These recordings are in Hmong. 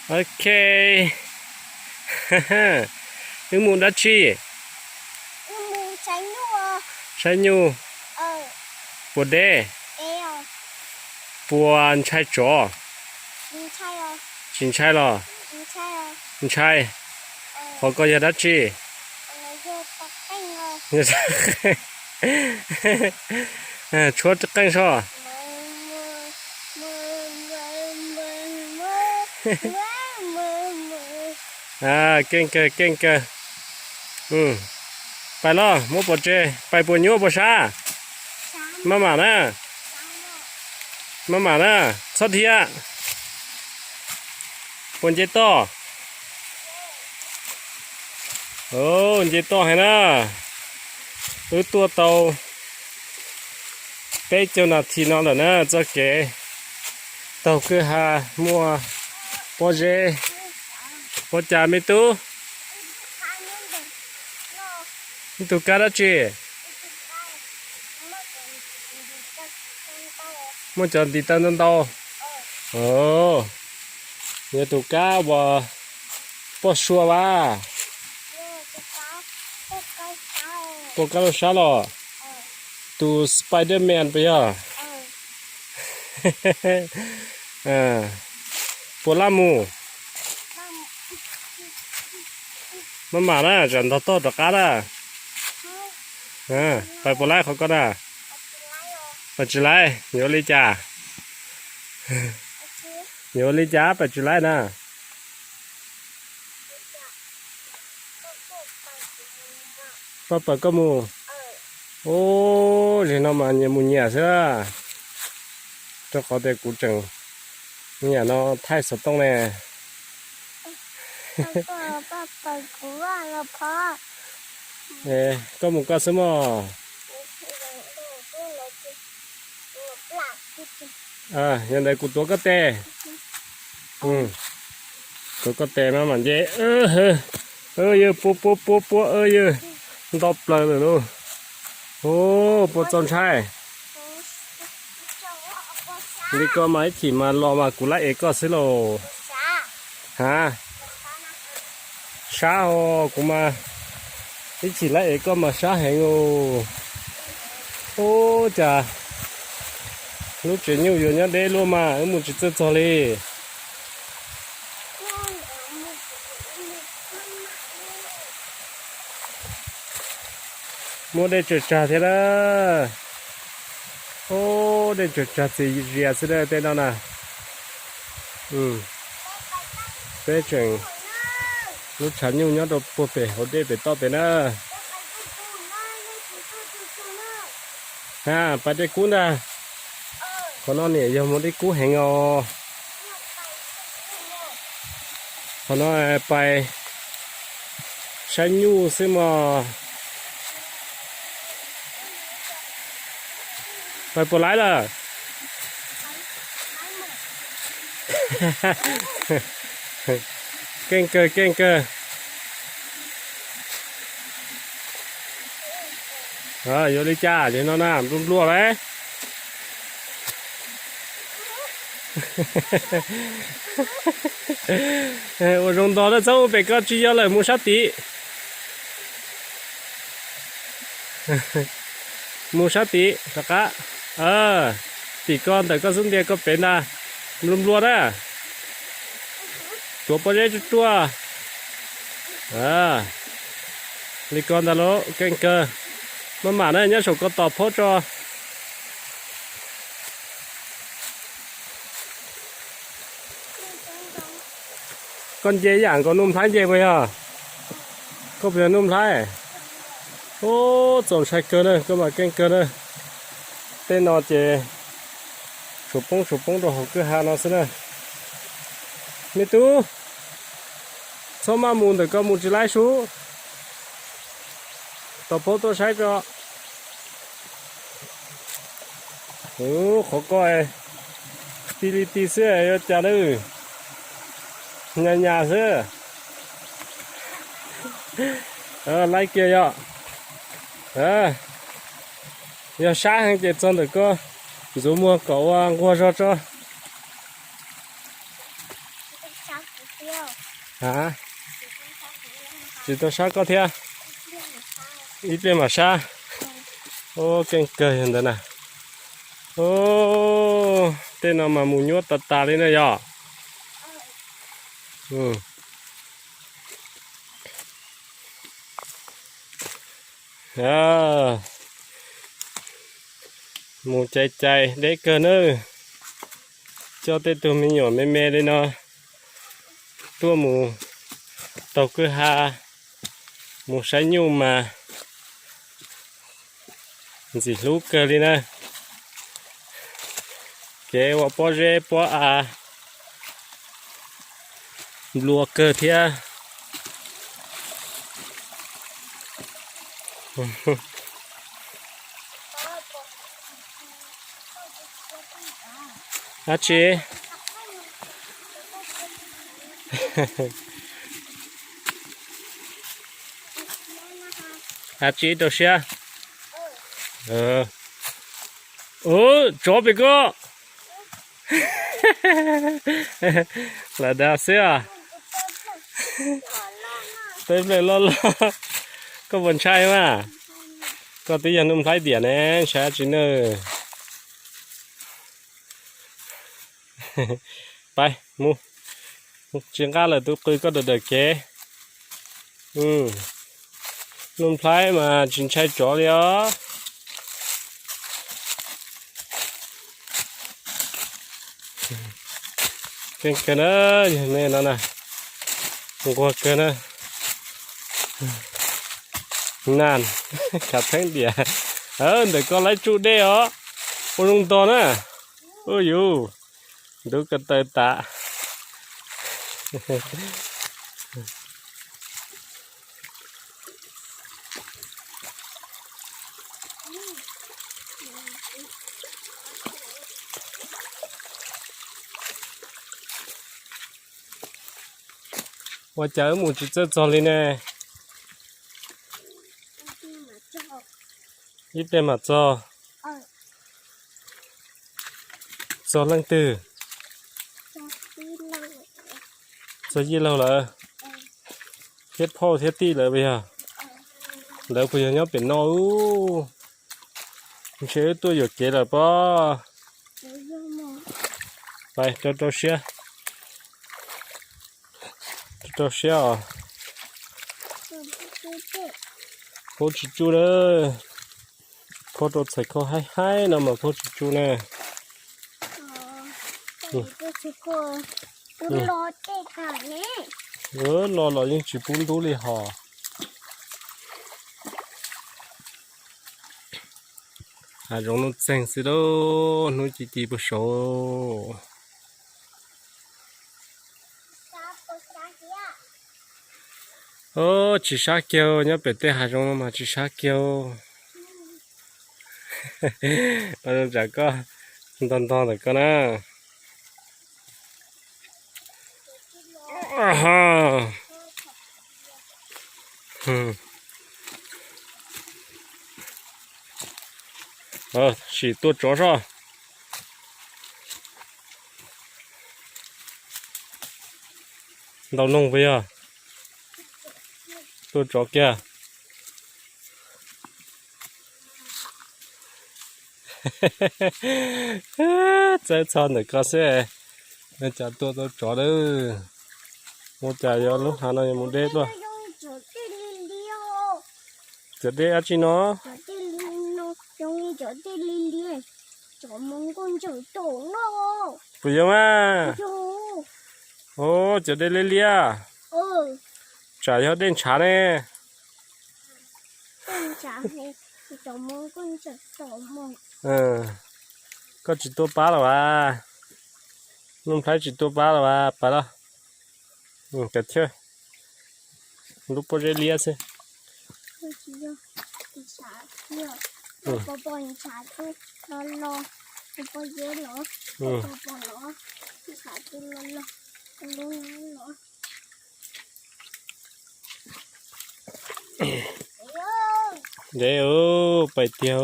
Ok. Wb mus dab tsi? Saib nyuj. Puas deb? Puas ntshai tsov? Tsis ntshai los? Ntshai. Qhov ko yog dab tsi? Tshuab qeej soj. Keej kawg, keej kawg. Pais los, muab pov tseg, pais puas nyuaj puas sab? Maj mam na. Maj mam na, txhob dhia. Puas nce toj? Nce toj heev na. Wb tuaj tau peb caug nas this no lawm na, txoj kev taug kwj ha muaj pob zeb. Ua cas me tub? Tus kab dab tsi? Muaj cov ntiv taw ntau ntau. Yog tus kab uas poj sua vas. Poj kab lub sab los? Tus Spider-Man puas yog? Puas laj mus? Maj mam na, tsam ntog toj rov qab na. Pais puas laib qhov ko na? Pais tsis laib, yuav li cas? Yuav li cas pais tsis laib na? Pab pawg koj mus. Ub, zaum no mas nyias mus nyias xwb, rau qhov tias kuv tseem nyiam no thaij xov tooj ne. Koj mus koj xwb mog. Yog ntawd kuv tuav koj tes. Tuav koj tes mas mam nce. Yawg puab puab puab puab, yawg nto plaws lawm lauj. Ub, puas txaus ntshai? Li ko mas ib chim mas los mas kuv laib ev koj xwb lauj. Ha, sab os, kuv mas ib chim laib ev koj mas sab heev os. Ub, cas lub tsev nyuj yuav nyob deb luaj mas wb mus tsis txawj txog li. Muaj dej tsaws tsag thiab na. Ub, dej tsaws tsag txias zias xwb na tej no na. Peb tseem lub tshav nyuj nyob rau puag pem hauv dej pem toj pem na. Ha, pais dej kub ntag. Qhov no niam yog mus dej kub heev os. Qhov no pais saib nyuj xwb mog. Pais puas laib lawm? Keej kawg, keej kawg. Yuav li cas li no na, nplua nplua lawm. Ua zoo ntog na, txhob ua pem ko tsis yog lawm, mus sab tid. Mus sab tid rov qab. Tim ko ntawm koj xub ntiag koj pem ntag, nplua nplua na. Tuav pob zeb tsuaj tsuaj. Li ko ntag lauj, keej kawg. Maj mam na, nyob saum ko tos phaub tso. Koj nce yam nkaus Nuj Nplhaib nce puas yog? Koj puas yog Nuj Nplhaib? Ub, txaus ntshai kawg na, koj mas keej kawg na. Tej no ces tsuas poob tsuas poob rau hauv kwj ha no xwb na. Me tub, txhob maj mus ntawm ko, mus tsis laib sub. Tos phaub tuaj saib tso. Qhov ko ti li ti xwb yuav cas na. Nyas nyas xwb. Laib kiag yom. Yog sab heev ces txog ntawm ko ntxuav muag kom ua nquag zog tso. A, tsis tau sab koj thiab. Ib pliag mam sab. Ua keej kawg yog ntawd na. Tej no mas mus nyuaj tas tas li na yog. Mus cais cais deb kawg nawb. Coj tej tug me nyuam me me li no tuaj mus taug kwj ha, mus saib nyuj mas ntxim hlub kawg li na. Kev ua pob zeb pob av nplua kawg thiab. Dab tsi? Dab tsi rau siab? Tsov pem koj. Lam dag xwb os. Teb nplej loj loj. Koj puas ntshai mas? Koj twb yog Nuj Nplhaib tiam ne, ntshai dab tsi na. Pais mus, tsis nqaj lawm tus qw koj dawm dawm kev. Nuj Nplhaib mas tsis ntshai tsov li os. Keej kawg na, yog nej no na, nquag kawg na. Nan, khav theeb diam. Ntawm koj laib tsuj dej os, ua zoo ntog na. Ua yus, ntub ko taw tas. Ua cas wb mus tsis txawj txog li ne? Ib pliag mam txog. Txog leej twg? Txog Yij Laug lawm. Thiab phauj thiab tij lawm puas yog? Lawv puas yog nyob pem no ub? Ntshe wb tuaj yuam kev lawm pob. Pais rau rau siab. Rau rau siab os. Phob tsis tsuj na. Phob rau txhais khau haib haib no mas phob tsis tsuj na. Lo los yeej tsis pub ntub li hos. Hav zoov nuj txeeg xwb lauj, hnub ci ci puag saud. Tsis sab kiag, nyob pem tej hav zoov no mas tsis sab kiag. Tsam koj ntog ntog ntawm koj na. Sim tua tsov soj. Ntau noog puas yog? Tua tsov kiag. Txawb txog ntawm ko xwb, cas tua tau tsov lawm. Ua cas yog lub hav no yuav mus deb tuaj? Cov dej dab tsi no? Puas yog mas? Cov dej liab liab. Tsam yog dej ntshav ne. Koj tsis tua pab los as? Nuj Nplhaib tsis tua pab los as? Pab los. Cov thiab lub pob zeb liab xwb. Deb, pais tiag.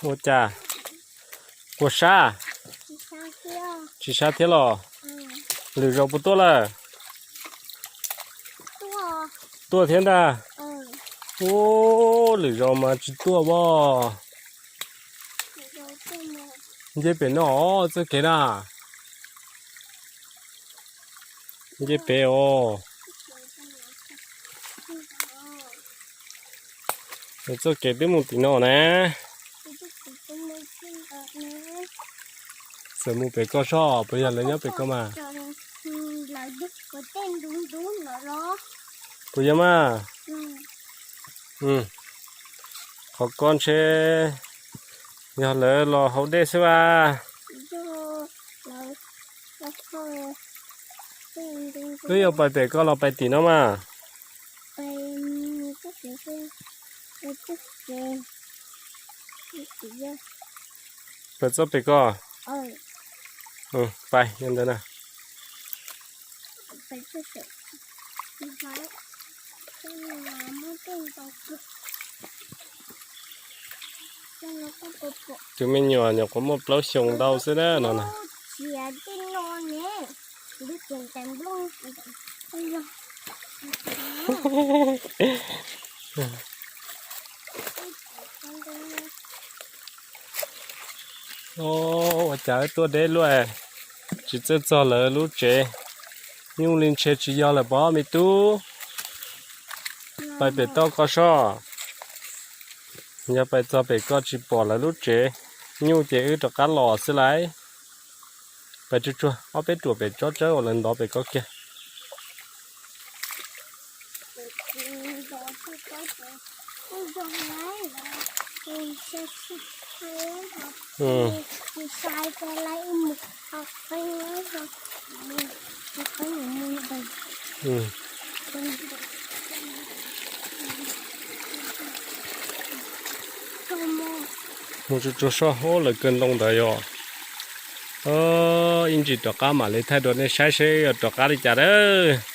Ua cas? Kua sab. Tsis sab thiab los? Lwm zaus puas tuaj lawm? Tuaj thiab ntag. Ub, lwm zaus mas tsis tuaj as. Nce pem no os, txoj kev na. Nce pem os. Txoj kev twb mus tim no na. Txawm mus pem ko soj, puas yog lawv nyob pem ko mas? Puas yog mas? Qhov ko ntshe yog lawv los haus dej xwb as. Wb yuav pais pem ko los pais tim no mas? Pais txoj pem ko. Pais yog ntawd na. Tus me nyuam nyuam qhuav muaj plaub xyoo ntau xwb na no na. Ua cas tuaj deb luaj, tsis txawj txog lawv lub tsev. Nyuj li ntshe tsis yog lawm pob me tub. Pais pem toj ko soj. Yog pais txog pem ko tsis pom lawv lub tsev nyuj ces wb rov qab los xwb lauj. Pais tsuag tsuag ob peb ruam pem tsob tsawb uas lawv ntov pem ko kiag. Mus tsuag tsuag soj hub lawv kawg ntoo ntawd yom. Ib ntsis rov qab mam li thaij rau nej saib seb yuav rov qab li cas lawm.